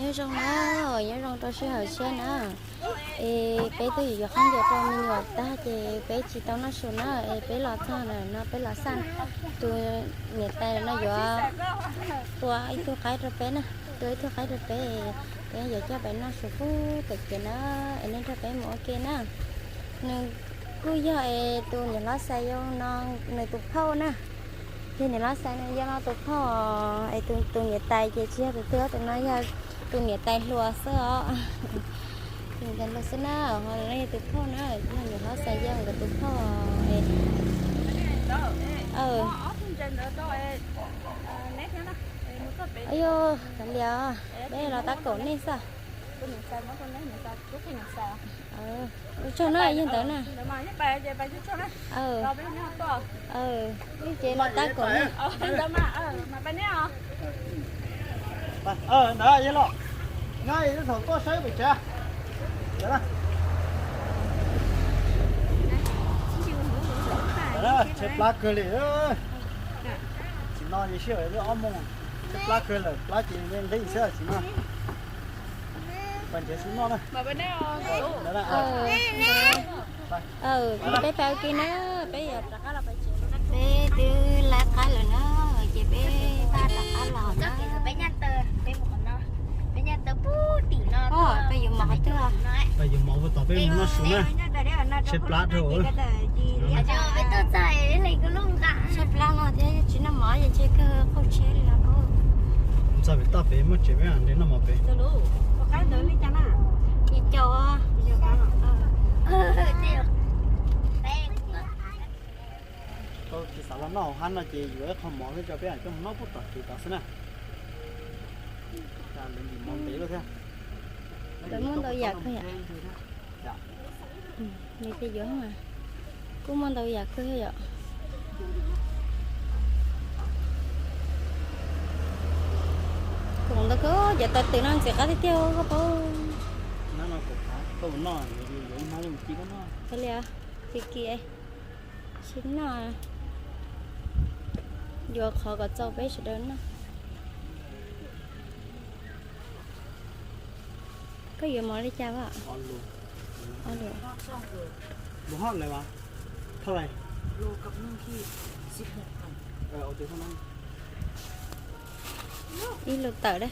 Nyob zoo na, nyob zoo rau sij hawm tshiab na. Es peb twb yuav yuav khaub ncaws rau me nyuam tag ces peb tsis tau noj su na, es peb los txog ntawm no peb los xaj tus niam tais no yuav tua ib tug qaib rau peb na, tua ib tug qaib rau peb, peb yuav coj peb noj su pub pem kev na, es nej nrog peb mus ua ke na. Nws kuj yog es tus niam hlob Xais Yau no nws tus phauj na. Yog niam hlob Xais Yau no tus phauj, es tus niam tais ces tsis yog tus twg, tus no yog tus niam tais hluas xwb os. Tus niam tais hluas xwb na, ho no yog tus phauj na, yog niam hlob Xais Yau nkawd tus phauj. Yog, kav liam, peb los tab kaum nej xwb. Ua tsaug na, yog ntawd na. Ib ces los tab kaum nej. Ntawd yog los, nyob ib thaum tuaj saib pem tsev. Tshaib plab kawg li. Tsis no ces sij hawm twb ob moos, tshaib plab kawg lawm, plab ces nqig xwb tsis no. Pas nrhiav xub noj na. Peb pab kis na, peb yuav rov qab los pem tsev. Peb twb lawv qab lawm na, ces peb pab rov qab los na. Peb yuav mov qhov twg? Peb yuav mov ua tom peb mus noj su na. Tshaib plab rau. Tshaib plab no thiab tsis noj mov ces ntshe kawg qaug tsheb li os. Txog pem toj pem muaj tsev peb nrhiav noj mov pem. Yim caum. Tau tsis xav los noj hauv hab no ces yuav ib qho mov xwb rau peb coj mus noj puag tom kev tod xwb na. Lawv muaj ntau yam kawg yom. Kuj muaj ntau yam kawg yom. Khoom ntau kawg, cov taws twm no ntxim qab tiag tiag koj paub. Kav liam, kis kis, tsis noj, yuav qhov kom txaus peb sawv daws noj. Koj yuav mov li cas vas? Ib lus tawm da.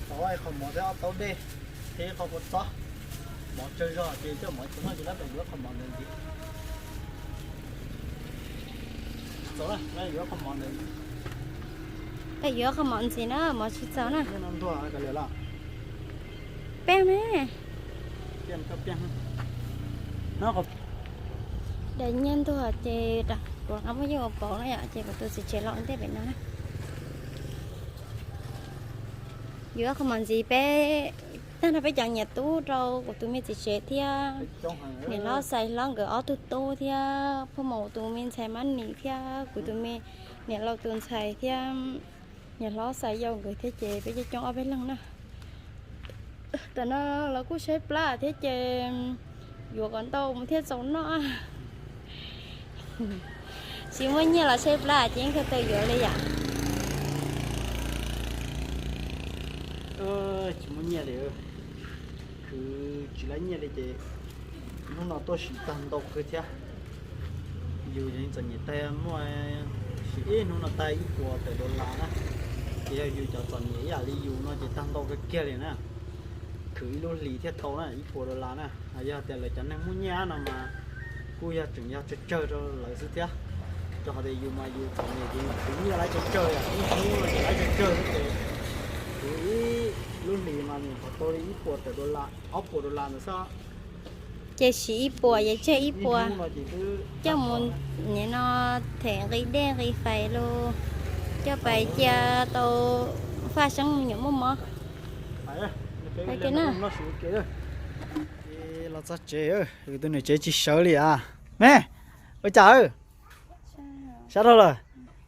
Tau qhov mov thiab ob taub dej thiab qhov kua txob, mov tsawg zog ces coj mov tsis noj ces lawv pab yuav qhov mov ntawd ntxiv. Txaus, lawv yuav qhov mov ntawd. Peb yuav qhov mov ntxiv na, mov tsis txaus na. Ntuag kav liam los. Peb me. Daim nyiaj ntuag ces kuv qab muab yeej ua pauv na yom, ces kuv tus txiv tsev los ua ntej pem no na. Yuav qhov mov ntxiv peb tag nrho peb cov niam tub rau kuv tus me txiv tsev thiab niam hlob Xais hlob nkawd ob tug tub thiab phauj Maum tus me ntxhais Mab Nim thiab kuv tus me niam laus tus ntxhais thiab niam hlob Xais Yau nkawd thiab ces peb coob coob ob peb leeg na. Tam no los kuj tshaib plab thiab ces yuav kom ntau mus thiaj txaus noj. Tsis muaj nyiaj los tshaib plab ces yeej kawg tau yuav li yam. Tsis muaj nyiaj li, khwv tsis laib nyiaj li ces hnub no tuaj sim tag ntau kawg thiab. Yus txom nyem tag muaj sim ib hnub no tag ib puas tawm dollar na, ces yog yus cov txom nyem ib yam li yus no ces tag ntau kawg kiag li na. Khwv ib lub hlis thiaj tau na ib puas dollar na. Yog tias lawv cov neeg muaj nyiaj no mas kuj yog tseem yog tsawg tsawg rau lawv xwb thiab. Rau qhov tias yus mas yus txom nyem ces yus khwv nyiaj laib tsawg tsawg, ib hnub no ces laib tsawg tsawg xwb ces khwv ib lub hlis mas nws pom tau li ib puas tawm dollar, ob puas dollar ntawd xwb. Ces siv ib puas ces tseg ib puas coj mus nim no them nqi dej nqi fais los coj pais cia tau faj seeb me nyuam muaj mob. Los txog tsev, tus niam tsev tsis sawv li as. Me, ua cas? Sab dhau lawm.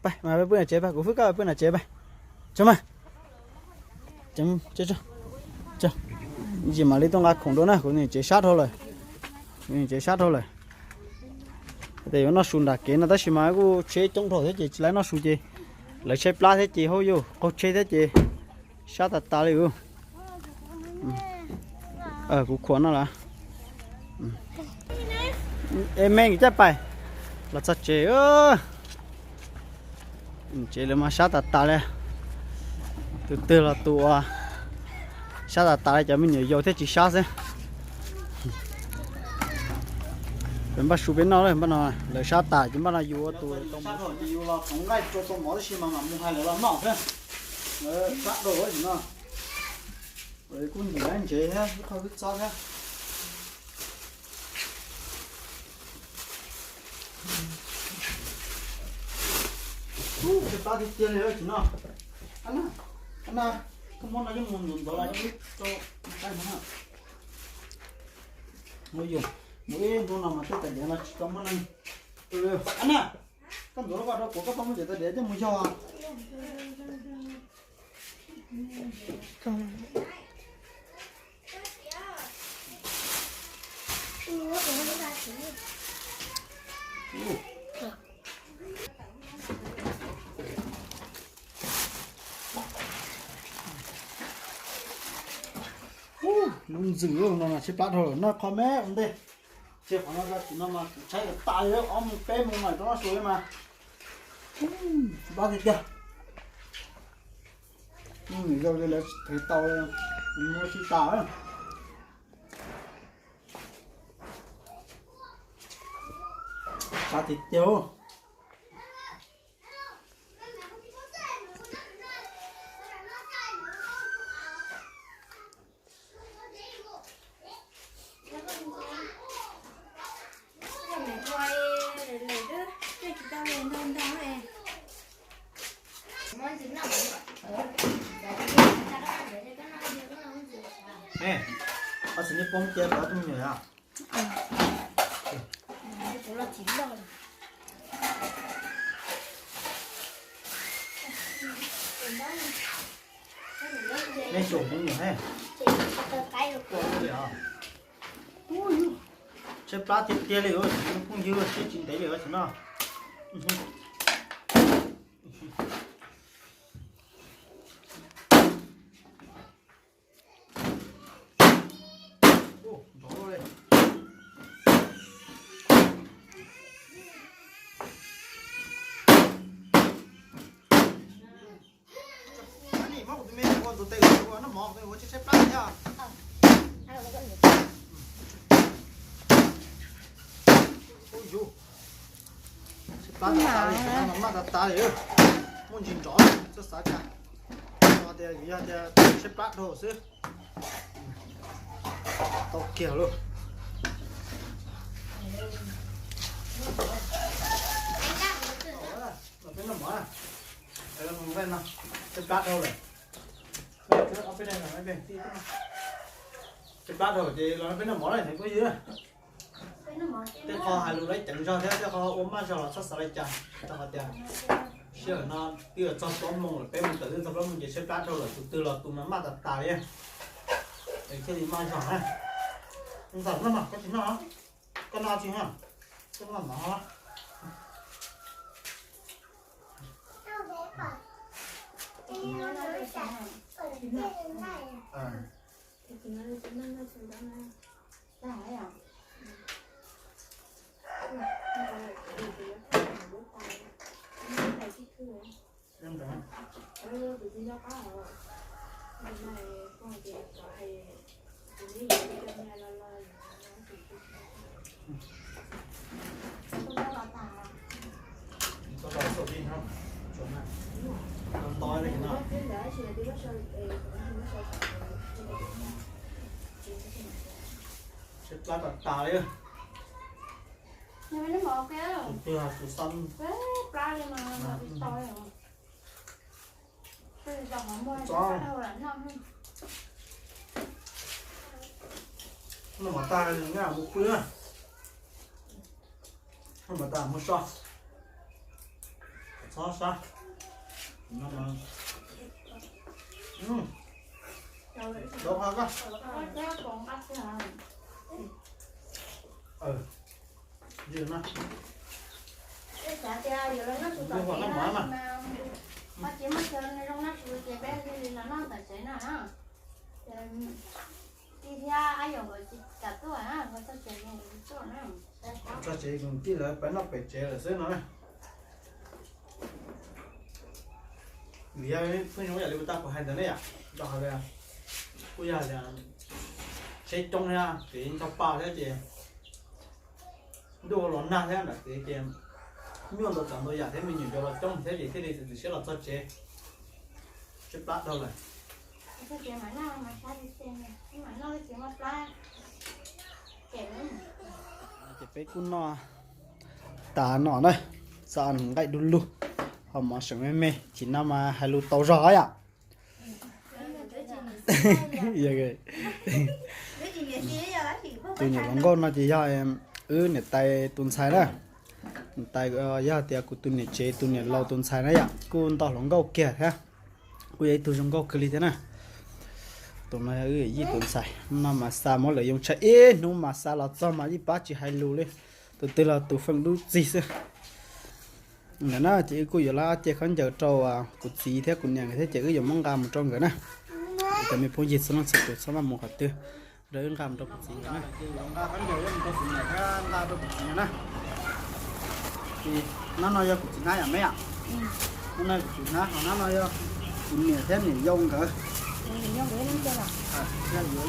Peb pw niam tsev, kuv hwb koj pw niam tsev peb. Tsis mam li tuaj nqa khoom dua na, kuv niam tsev sab dhau lawm. Kuv niam tsev sab dhau lawm. Tes yuav noj su nram kev no tab sis mas kuj tsheb coob dhau thiab ces tsis laib noj su ces lawv tshaib plab thiab ces hauj yus qaug tsheb thiab ces Sab tas tas li. Kuv khuam no lawm. Es me caj pais los txog tsev. Tsev lawv mas sab tas tas li. Tus twg los tus uas sab tas tas li, cov me nyuam yaus thiaj tsis sab xwb. Peb npaj su peb noj, npaj no lawv sab tas ces npaj no yus ua tus tau mov, yus los tau nqaij rau tau mov tib si mas mam mus hais lawv los noj thiab. Lawv sab rau sim no. Kuj ntim ntsev thiab, ib qho wb txob thiab. Ub, tshaib plab tiag tiag li sim no. Ab na, ab na, koj muab no coj mus ntxuav ntxuav los rau wb rau qaib no na. Mus ib hnub no mas tej tais diav no tsis tau muaj neeg. Ab na, koj ntxuav los rau kuv, koj tau muaj cov tais diav coj mus yog. Lub ntxwm no tshaib plab dhau lawm, noj qho me ua ntej. Ces qhov no tsis no mas kuv tshaib tas tas li, ob moos peb moos mam rov noj su li mas. Plab tiag tiag. Zoo li lawv thwv tau, muab sib tas. Plab tiag tiag. Ej, ob txiv nej poob tiag rov tus me nyuam yom. Nej xyuas poob nyuam he. Tshaib plab tiag tiag li, phooj ywg, siab tsis ntev li os no. Muab kuv tus me ua ntxuav tes ua noj mov, ua tshaib plab thiab. Ub yus, tshaib plab tas tas li, maj tas tas li, muaj ntsis nrov, txhob xav cas. Yog tias, yog tias tshaib plab dhau xwb. Tau kiag lauj. Los peb noj mov na. Tshaib plab dhau lawm. Tshaib plab dhau ces los peb noj mov na phooj ywg. Tej qho hais lus lawv ceev zog thiab tej qho ua maj zog los txhob xav li cas, rau qhov tias sij hawm no twb yuav txog plaub moos lawm, peb mus tawm twb txog plaub moos ces tshaib plab dhau lawm, tus twg los tus mas maj tas tas li. Es thiaj li maj zog na. Ntxawm noj mas koj tsis noj, koj noj tsis noj, koj noj mov. Tshaib plab tas tas li. Tus twg tus xav. Noj mov tag, noj mov pw. Noj mov tag mus so. Txhob sab. Noj mov. Ntau qhov koj. Ywg no. Noj mov mas. Tsev no na, tij thiab ab yog nkawd tsis kam tuaj na, nkawd txog tsev nkawd tuaj na. Txog tsev tij lawv pab noj pem tsev lawm xwb no na. Nws yog pheej zoo yam li kuv tab kuv hais ntawd ne yom, rau qhov tias kuj yog tias tsheb coob thiab kev ntog paj thiab ces ntuj los nag thiab nram kev ces nyuaj ntau tsav ntau yam thiab me nyuam ntsuav los coob thiab ces thiaj li txiav txim siab los txog tsev, tshaib plab dhau lawm. Ces peb kuj noj tas no na, xa nqaij du lug, ho mov seem me me, tsis noj mas hais lus tau zog yom. Tus niam hluas nkauj no ces yog wb niam tais tus ntxhais na. Niam tais yog tias kuv tus niam tsev tus niam laus tus ntxhais na yom, kuj nto hluas nkauj kiag thiab, kuj yog ib tug zoo nkauj kawg li thiab na. Tus no yog wb yij tus ntxhais, no mas xa muab lawv yoo tshaib ib hnub mas xa los txog mas yeej pab tsis hais lus li. Tus twg los tus feem dub txig xwb. Ntawm na ces wb kuj yuav laj cia khaub ncaws rau kuv txiv thiab kuv niam nkawd thiab ces wb yuav muab nqa mus rau nkawd na. Cov me phooj ywg txhua leej txhua tus txhob maj mus qhov twg, rau wb nqa mus rau kuv txiv nkawd na. Ces yuav nqa khaub ncaws mus rau kuv niam thiab nqa rau kuv txiv nkawd na. Ces nab no yog kuv txiv nab yom me yom. Nab no yog kuv txiv nab, ho nab no yog kuv niam thiab niam yau nkawd. Yog yuav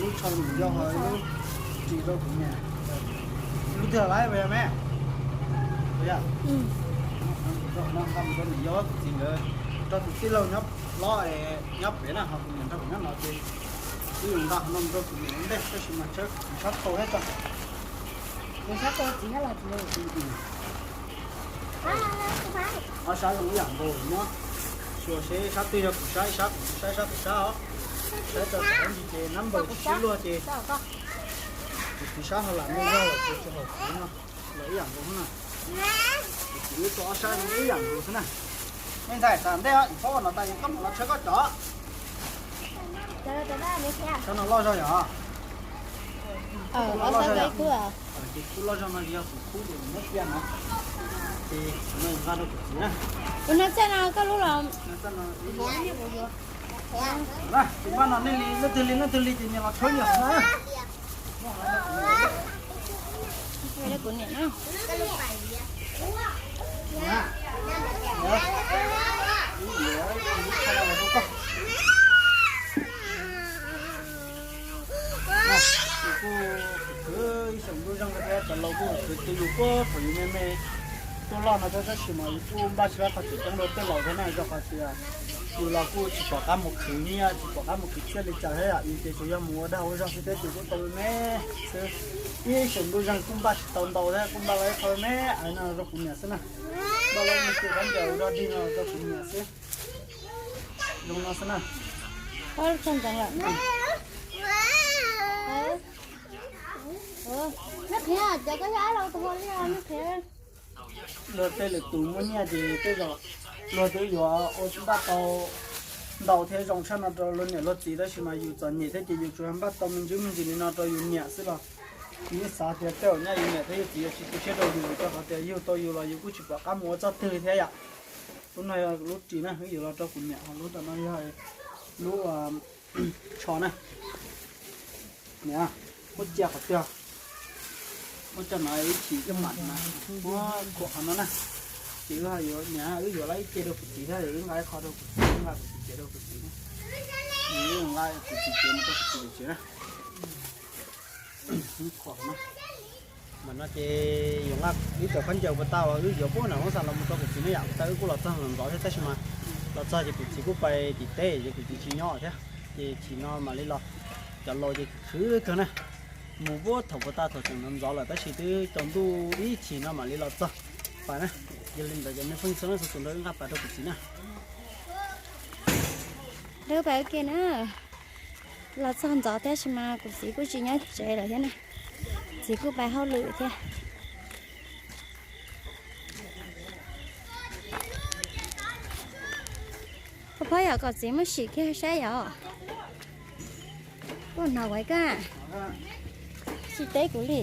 lub tsho niam yau ho lub ris rau kuv niam. Lub twg lawm me? Nqa mus rau niam yau kuv txiv nkawd, rau tus tij laug nyob hlob nyob pem na, ho kuv niam nrog kuv nyob no ces wb yuav nqa no mus rau kuv niam ua ntej tab sis mas tshawb tau thiab tso. Ob sab zoo ib yam nkaus, muab xyuas seb sab twg yog kuv sab, ib sab kuv sab, ib sab kuv sab os. Saib tso, thaum ntsis ces nab npaws tsis sib luag ces kuv txiv sab ho lam muaj zog lawm ces tsis haum kuv no los ib yam nkaus na. Kuv txiv wb tso ob sab zoo ib yam nkaus xwb na. Me ntxhais, tas ntej ib phob no tas yus koj mus los tshawb koj cov. Sab no loj zog yom? Loj zog yom? Ces khub loj zog no yog tus khub ces nws muab cia no. Ces no yus nqa rau kuv txiv na. Ua no txaj no koj lub los. Ces npaj no nej li leej twg li leej twg li ces nyias los tshawb nyias qhov no. Kuv niam na. Kuv kuj khwv ib xyoos ntuj zeeg thiab cov laus kuj khwv twg yus puag thaum yus me me tuaj loj no thiab tab sis mas yus kuj npaj tsis tau qhov tseem ceeb rau tej laus thiab na, rau qhov tias yus los kuj tsis pom qab mus khwv nyiaj tsis pom qab mus khwv txiaj li cas thiab yom, yus ces tsuas yog mus ua dag ua zog xwb thiab ces kuj tau me me xwb. Ib xyoos ntuj zeeg kuj npaj tsis tau ntau thiab kuj npaj los ib qho me me no rau kuv niam xwb na. Npaj los ib me ntsis khaub ncaws ua dog dig no rau kuv niam xwb. Zoo no xwb na. Luag tej lwm tus muaj nyiaj ces tej zaum luag twb yuav ua npaj tau ntau thiab zoo tshaj no rau luag niam luag txiv tab sis mas yus txom nyem thiab ces yus tsuas npaj tau me ntsis me ntsis li no rau yus niam xwb los yus yeej xav tias tej zaum nyaj yus niam thiab yus txiv yuav tsis tu siab rau yus rau qhov tias yug tau yus los yus kuj tsis pom qab mus ua txoj twg thiab yom. Lub no yog lub ris na, wb yuav los rau kuv niam, lub ntawm no yog lub tsho na. Niam, muab cia qhov twg? Muab coj no ib chim ib mam na, muab khuam qhov no na. Ces wb yuav, niam, wb yuav los ib ce rau kuv txiv thiab, wb nqa ib qho rau kuv txiv, wb nqa kuv txiv ce rau kuv txiv na. Wb nqa kuv txiv ce mus rau kuv txiv tsev na. Mas no ces yuav nqa ib co khaub ncaws puas tau, wb yuav puag nram lub xas los mus rau kuv txiv ne yom, puas tau wb kuj los txog ntxov thiab tab sis mas los txog ces kuv txiv kuj pais tim teb ces kuv txiv tsis nyob thiab, ces chim no mam li los. Cov laus ces khwv kawg na, mus puag thaum puas tau thaum tseem ntxov ntxov lawm tab sis twb tsaus ntuj ib chim no mam li los txog. Pais na, yog li ntawd cov me phooj ywg txhua leej txhua tus nrog wb nqa pais rau kuv txiv na. Nrog pais ua ke na. Los txog ntxov thiab sis mas kuv txiv kuj tsis nyob tsev lawm thiab na. Txiv kuj pais hauj lwm thiab. Koj phob yom, kom txiv muab sim kiag saib yom. Kuj hnov ua koj tsis teb kuv li.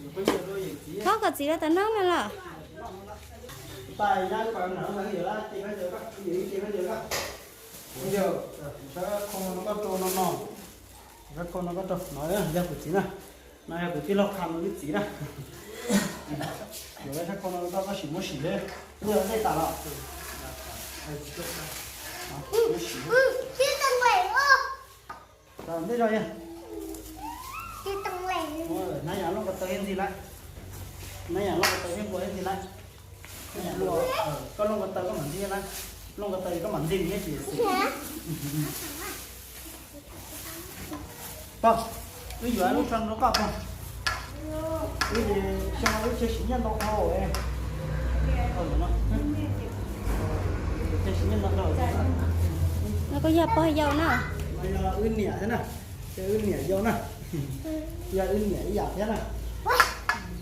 Thov kom txiv rau tom no mas los. Yog kuv txiv na, no yog kuv tij laug Kham no lub txiv na. Yuav lawv sab khau no rau koj, koj sim muab sim thiab. Ua dej tas los? Sim. Ntej zog yog hnab yam looj ko taw thiab ntxi lawm. Hnab yam looj ko taw thiab npua thiab ntxi lawm. Koj looj ko taw koj mam ntxi lawm. Looj ko taw koj mam ntxi thiab tsis xwm. Pog, wb yuav lub tsho rau koj pog. Wb xyoo no wb tsis siv nyiaj ntau dhau. Tsis siv nyiaj ntau dhau. No koj yog pog yau na? No yog wb niam thiab na. Yog wb niam yau na. Yog wb niam ib yam thiab na.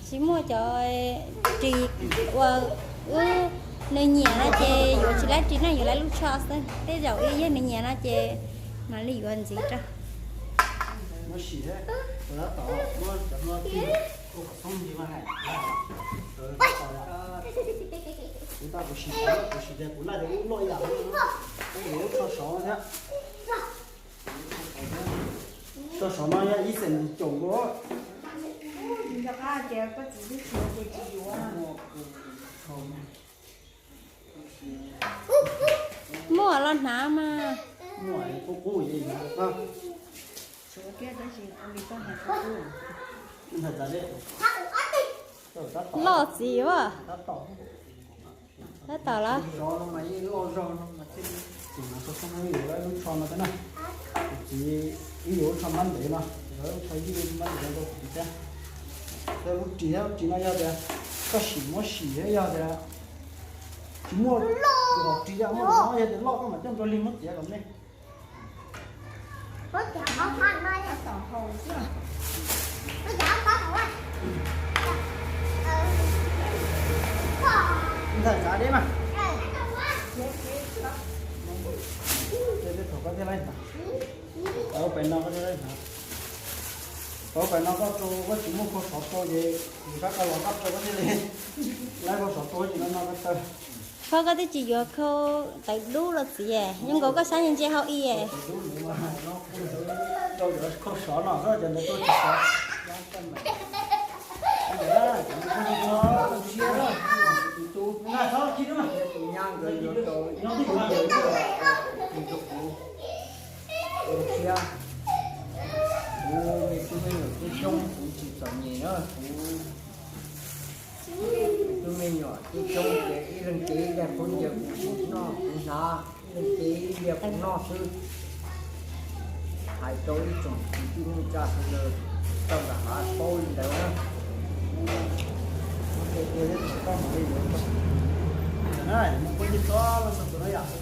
Tsis muaj cov ris uas wb, nws nyiam no ces yuav tsis laib ris na, yuav laib lub tsho xwb. Tej zaum wb yog nws nyiam no ces mam li yuav ntxiv rau. Muab sim, muab cov hluas tig ua kom phooj ywg mas hais. Kuv tau kuv sim, kuv sim tias kuv laij tias wb loj ib yam, kuv yuav tsho sov thiab. Tsho sov no yog ib xees caum nkaus. Muaj los hnav mas. Muaj qub qub. Loj txiv as. Tab tom los. Txiv, wb yuav lub tsho mab ntev no, yuav lub tsho ywj mab ntev rau kuv thiab. Lub ris, lub ris no yog tias koj sim muab sim thiab, yog tias tsis muaj, tus hom ris yog muaj no, yog tias loj koj mam coj nrog lig muab tiav kom me. Ntawm tsav deb mas. Thaum koj thiaj laib hnov. Thaum pem no koj thiaj laib hnov. Thaum pem no koj rau koj tsis muaj khau sov rau ces yus sab ko los koj rau koj thiaj li laib khau sov rau ces no no koj taw. Pog, koj twb tsis yuav khau tawv dub los txiv, zoo nkaus koj sab ntse ntse hau i. Khau sov no xwb ces ntawd tuaj tsis sov. Tus nyab nkawd yuav tau ib tug ntawd rau kuv, rau kuv siab. Kuv me tub me nyuam tub coob, kuv tsis txom nyem na, kuv me tub me nyuam tub coob ces ib leeg kev ib daig khaub ncaws kuv noj kuv hnav, ib leeg kev ib daig kuv noj xwb. Hais rau ib tsoom kwv tij neej tsa sawv daws tau nram hav paub li ntawd na. Ua ke tias thaum koj mam li yuav tau. Mus phooj ywg txhua leej txhua tus no yom, kuj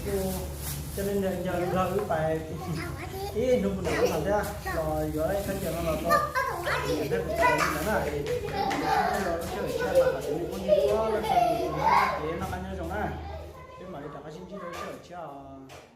coj nej ncaws ncaws nrog wb pais ib hnub ntawm no thiab los yuav khaub ncaws no los rau niam thiab kuv txiv li ntawd na. Los lub sij hawm tshiab los kom nej phooj ywg txhua leej txhua tus noj qab nyob zoo na. Peb mam li rov qab sib ntsib rau lub sij hawm tshiab os.